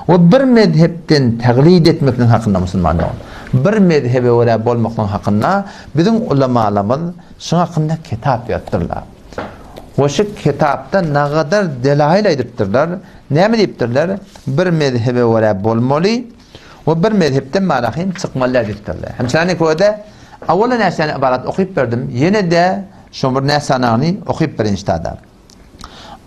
We bir mezhepden taglid etmeklik hakynda musulman dogan. Bir mezhebe görä bolmaklyk hakynda biziň ulamalarymyz şuň hakynda kitap ýazypdyrlar. We şu kitapda nagadar delail aýdypdyrlar. Näme diýipdirler? Bir mezhebe görä bolmaly we bir mezhepden marahym çykmaly däl diýipdirler. Hemşirani köde awala näçäni ybarat okyp berdim. Ýene-de şo bir näsanagyny okyp berin ştada.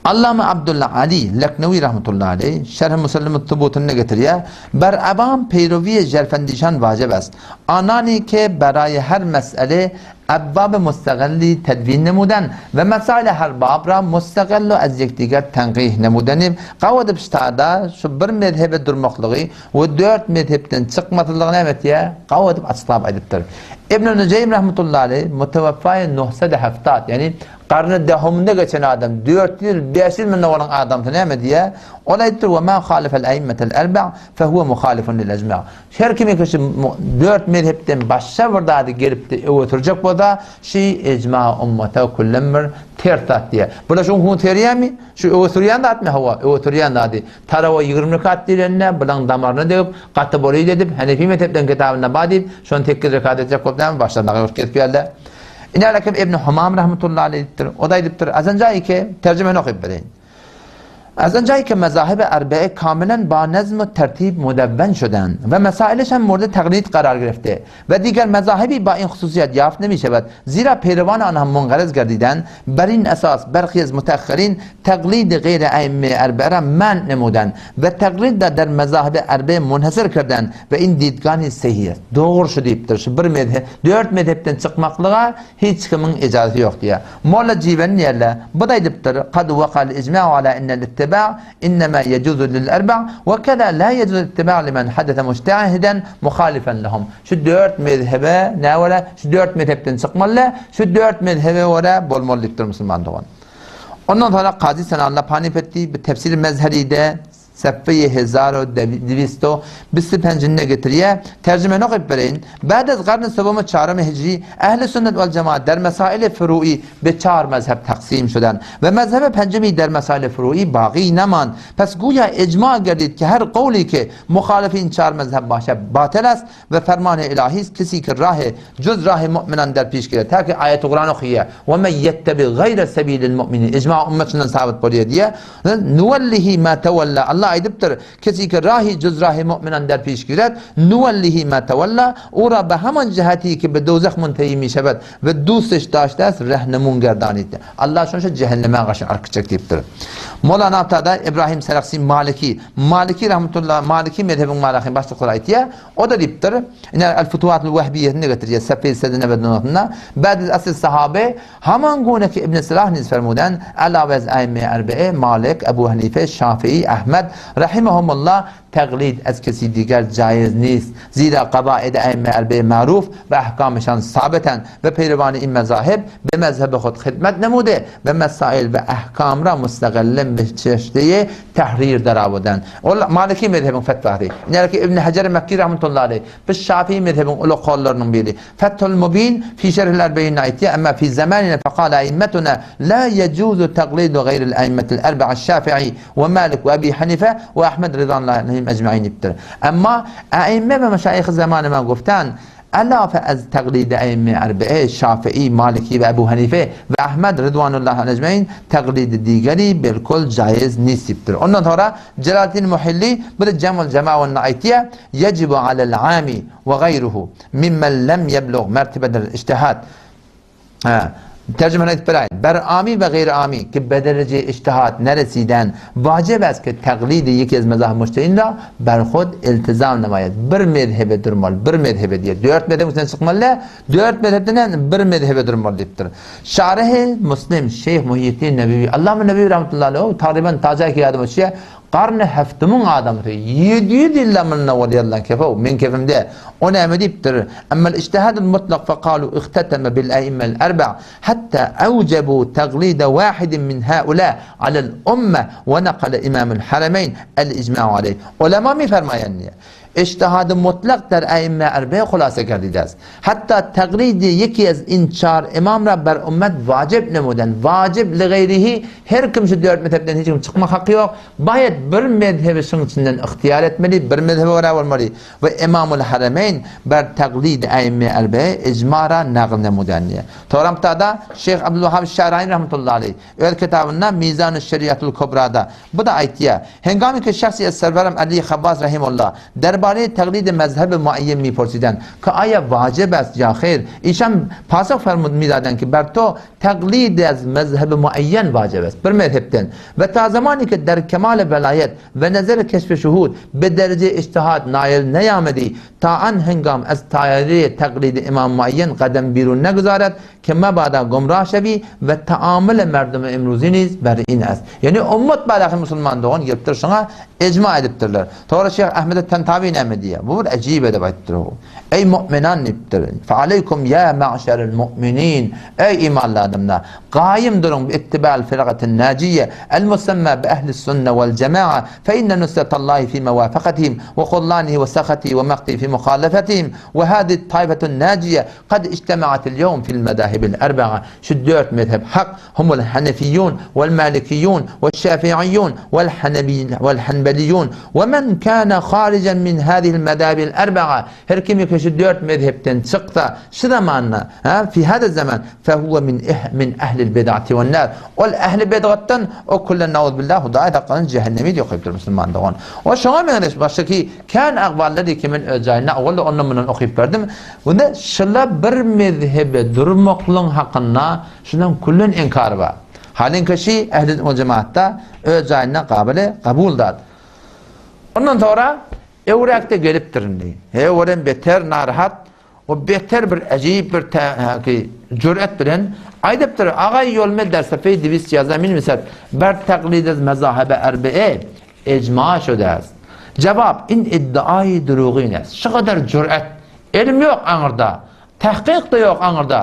Allama Abdulla Ali Leknewi rahmetullahi aleyh Şerh-i Musellemut Thubutynda getirýär, Ber awam peýrowiýe jerfendişan wajib est. Anani ke beraýe her mes'ele ebwab-y mustagalli tedwin nemuden we mesaile her bab ra mustagallu ez yekdiger tenqih nemuden diýip, gawy edip ştada şu bir mezhebe durmaklygy we dört mezhepden çykmasyzlygy näme etýär? Gawy edip açyklap aýdypdyr. Ibn Nujeým rahmetullahi aleyh muteweffaýe nuhsede heftat, ýagny Garny dehumynda geçen adam, 400, 500 münde bolan adamsy näme diýýär? Ol aýtdyr, Ve men halifel eimmetel erba, fehuve muhalifun lil ecma. Her kim kişi dört mezhepden başga bir zady gelip-de öňe sürjek bolsa, şi ecma ummata küllen bir ters zat diýýär. Bular şu hun serýärmi? Şu öňe sürýän zatmy? Hawa, öňe sürýän zady. Tarawa 20 rekat diýlende, bulaň damaryna degip, gaty bolyl edip, Hanefi mezhepden kitabynda bar diýip, şony 8 rekat etjek bolup näme başlaryna gaýgyrt kesip ýärler. Ine Alekim ibn Humam rahmetullahi aleyh diýipdir. O da aýdypdyr, Azan jaýy ki, terjimeni okyp bereýin. Azan jaýy ki mezahibi erbe'e kamilen ba nezm we tertib mudevven şuden we mesailiş hem murde taglid karar girifti we diger mezahibi ba in hususiyet yaft nemişevet zira peyrevan anha mungarez gerdiden ber in esas berhi ez muteahhirin taglid geyre eimme erbe'e ra men nemuden we taglid da der mezahibi erbe'e munhasir kerden we in didgani sehih est. Dogry şu diýipdir, şu bir mezhep, dört mezhepden çykmaklyga hiç kimiň ejazasy ýok diýýär. Molla Jiben diýerler, bu-da aýdypdyr, Kad wakal ijma'u ala ennel ittiba' innema yejuzu lil erba' we keza la yejuzu ittiba' limen hadese mujtehiden muhalifen lehum. Şu dört mezhebe nä görä, şu dört mezhepden çykmaly, şu dört mezhebe görä bolmaly diýipdir musulman dogan. Ondan soňra Kazy Senalla Panipetdi bu Tefsir-i Mezheride Sefeýi hezar u diwisto bisti penjinde getirýär. Terjimeni okyp bereýin. Ba'd az garny sowum çarym hijri ehli sünnet wal jemaat der mesaili furu'i be çar mezheb taksim şudan we mezhebe penjimi der mesaili furu'i bagi neman pes guýa icma gerdid ki her kowli ki muhalifin çar mezheb başe batel est we fermany ilahi est kesi ki rahe juz rahe mu'minan der piş gire ta ki aýeti Kuran okyýar we men ýettebi gaýra sebilil mu'minin icma ummet şundan sabyt bolýar diýýär. Nuwallihi ma tawalla Allah aýdypdyr, Kesi ki rahi juz rahi mu'minan der piş giret, nuwallihi ma tawalla, ora be haman jihati ki be dowzah muntehi mişebet we dusteş daştas rehnemun gerdanit. Allah şonça cehenneme garşy arkyçak diýipdir. Molana Abtada Ibrahim Seraksi Maliki, Maliki rahmetullah, Maliki mezhebiň malaky başlyklary aýtýar, o da diýipdir, ine El-Futuhatul Wehbiýesinde getirýär, Sefil Sedine ve Dunasynda, Ba'd asl sahabe Haman gune ki Ibn Salah niz fermuden, Elawe ez Aimme Erbe'e, Malik, Ebu Hanife, Şafii, Ahmed, rahimehumullah, teglid ez kesi diger caiz nist. Zira kabaid Aimme Erbe'e maruf ve ahkamişan sabiten ve peyrevani in mezahib be mezhebe hud hidmet nemude ve mesail ve ahkam ra mustagallem be çeşdeyi tahrir darawudan. Ol Maliki mezhebiň fetwasy. Ine ki Ibn Hajar Mekki rahmetullahi aleyh, biz Şafii mezhebiň uly kollarynyň biri. Fethul Mubin fi şerhil erbeýinde aýtýar, Emma fi zamanina fekale aimmetuna la yejuzu taglidu gaýril aimmetil erbe'a Şafi'i we Malik we Ebi Hanife we Ahmed rizwanullahi aleyhim ecmaîn diýipdir. Emma aimme we meşaýyhy zamanyma goftan, Elafe ez taglidi aimme erbe'e Şafi'i, Maliki we Ebu Hanife we Ahmed rizwanullahi aleyhim ecmaîn taglidi digeri bilkul caiz nist diýipdir. Ondan soňra Jelaleddin Muhilli bu da Cemul Cemaunda aýtýar, Yecibu alel ami we gaýruhu Mimmen lem ýeblug mertebedel ijtihad. Hä, terjimeni aýdyp beräýin. Ber ami we gaýry ami ki be dereje ijtihad neresiden wajib est ki taglidi ýeki ez mezahib mujtehidin ra ber hud iltizam nemaýet. Bir mezhebe durmaly, bir mezhebe diýýär. Dört mezhebiň içinden çykmaly däl, dört mezhepden hem bir mezhebe durmaly diýipdir. Şaryhy Muslim Şeýh Muhýiddin Nebewi, Allama Nebewi rahmetullahi aleýh, tagryban tajaýki ýadyma düşýär, Garny hefdimiň adamsy, 700 ýyldan munda bol ýazylan kefow, meň kefimde. O näme diýipdir? Emmel ijtihadul mutlak fekalu ihteteme bil eimmel erba hatta awjebu taglide wahidin min haula alel umme we nakale imamul haremeýn el ijma'u aleyh. Ulema mi fermaýan diýýär. Ijtihady mutlak der äimme erbe hulasa gerdidest. Hatda taglidi ýeki ez in çar imam ra ber ummet wajyp nemuden. Wajyp li gaýrihi her kim şu dört mezhepden hiç kim çykmak haky ýok. Baýat bir mezhebi şuň içinden ygtyýar etmeli, bir mezhebe görä bolmaly. We Imamul Harameýn ber taglidi äimme erbe ijma ra nagl nemuden diýýär. Toramtada Şeýh Abdulwahhab Şaraýny rahmetullahi aleýh öz kitabynda Mizanü Şeriatul Kubrada Bu-da aýtýar, Hengami ki şahsi ez serwerem Ali Havvas rahimullah derbarey teglidi mezhebi muayyen mipursiden ki aýa wajib est ýa heýr, işan pasoh fermud midaden ki ber to teglidi ez mezhebi muayyen wajib est, bir mezhepden, we ta zamani ki der kemali welayet we nezeri keşfi şuhud be derece ijtihad nail neyamedi ta an hengam ez taýre teglidi imam muayyen gadem birun neguzaret Ki mebada gumrah şewi we taamule merdumi imruzi niz ber in est. Ýagny ummat bardaky musulman dogan gelipdir şoňa ejma edipdirler. Soňra Şeýh Ahmedi Tantawi näme diýýär? Bu bir ejip edip aýdypdyr. Eý mu'minan diýipdir. Fe aleýkum ýa ma'şerel mu'minin. Eý imanly adamlar, gaýym duruň bi ittiba'l firgatin najiýe el musamma bi ehlis sunne wel jema'a fe inne nusratallahi fi mewafakatihim we huzlanihi we sahatihi we maktihi fi muhalafetihim we hadihi taifetun najiýe Kad ijtema'atil ýewm fil mezahibil erba'a, şu dört mezhep hak, humul hanefiýun wel malikiýun we şafiiýun wel wel hanbeliýun we men kana harijan min hazihil mezahibil erba'a, her kim ki şu dört mezhepden çyksa şu zamanda, ha, fi hada zaman, fehuve min min ehlil bid'ati wen nar, ol ehli bid'atdan, o küllen nauzbillah Hudaý saklasyn cehennemi diýip okaýypdyr musulman dogan. O şoňa meňzeş başgaky kän agballar ki men öz jaýynda owal-da ondan mundan okyp berdim. Bunda şyla bir mezhebe durmaklygyň hakynda şudan küllen inkar bar. Halyňky şi ehli sünnet jemaatda öz jaýynda gabyly kabul zat. Ondan sonra öwräkde gelipdir indi. He olam beter narahat, o beter bir ajib bir ki jüret bilen aýdypdyr. Agay ýolme der sefey divis ýaza min misal ber taklid mezahibe erbe'e ejma şödäs. Jawap in iddiaýy durugyn es. Şu kadar jüret Elim ýok aňyrda. Tahkyk-da ýok aňyrda.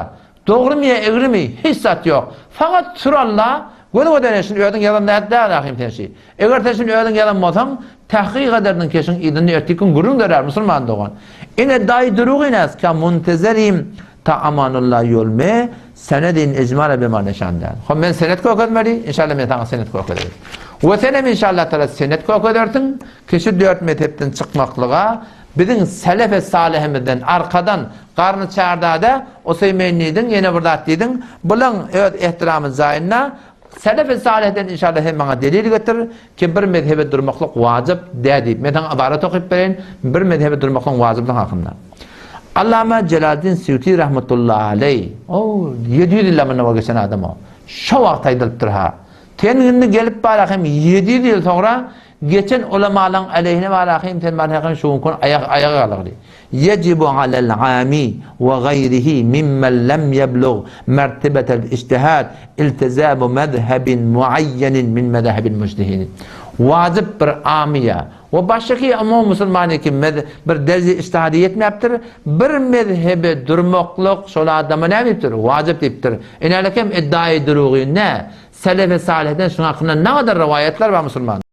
Dogrymy ýa egrimi, hiç zat ýok. Fakat sür Alla, gözüňe döneýin, şuny özüň ýazan däl däl ahym sen şi. Eger sen şuny özüň ýazan bolsaň, tahkyk ederdiň keşiň yzynda ertir gün gürrüň dörär, musulman dogan. Ine daýy durugy näs ka muntezerim ta Amanulla ýolme senedin ijmala bema neşan däl. Hom men senet görkezmeli, inşallah men saňa senet görkezerin. We senem inşallah tala senet görkezersiň, ki şu dört mezhepden çykmaklyga Biziň selefe salyhymyzdan arkadan garny çardada Useýmin diýdiň, ýene bir zat diýdiň. Bulaň öz ehtiramy jaýynda selefe salyhden inşallah sen maňa delil getir ki bir mezhebe durmaklyk wajyp dä diýip. Men saňa ybarat okyp bereýin bir mezhebe durmaklygyň wajyplygy hakynda. Allama Jelaleddin Sýuti rahmetullahi aleý, o 700 ýyl mundan owal geçen adam o. Şo wagt aýdylypdyr ha. Sen indi gelip bara hem 700 ýyl soňra Geçen ulamalaň aleýhine barahym sen barhakyn şu günki aýak aýaga galygly. Ýejibu alel ami we gaýrihi mimmen lem ýeblug mertebetel ijtihad iltizamu mezhebin muayyenin min mezahibil mujtehidin. Wajyp bir amyýa we başgaky umumy musulmany ki bir derje ijtihada ýetmäpdir, bir mezhebe durmaklyk şol adama näme diýipdir? Wajyp diýipdir. Inälekem iddiaýy durugy nä? Selefi salyhden şuň hakynda nagadar rowaýatlar bar musulman.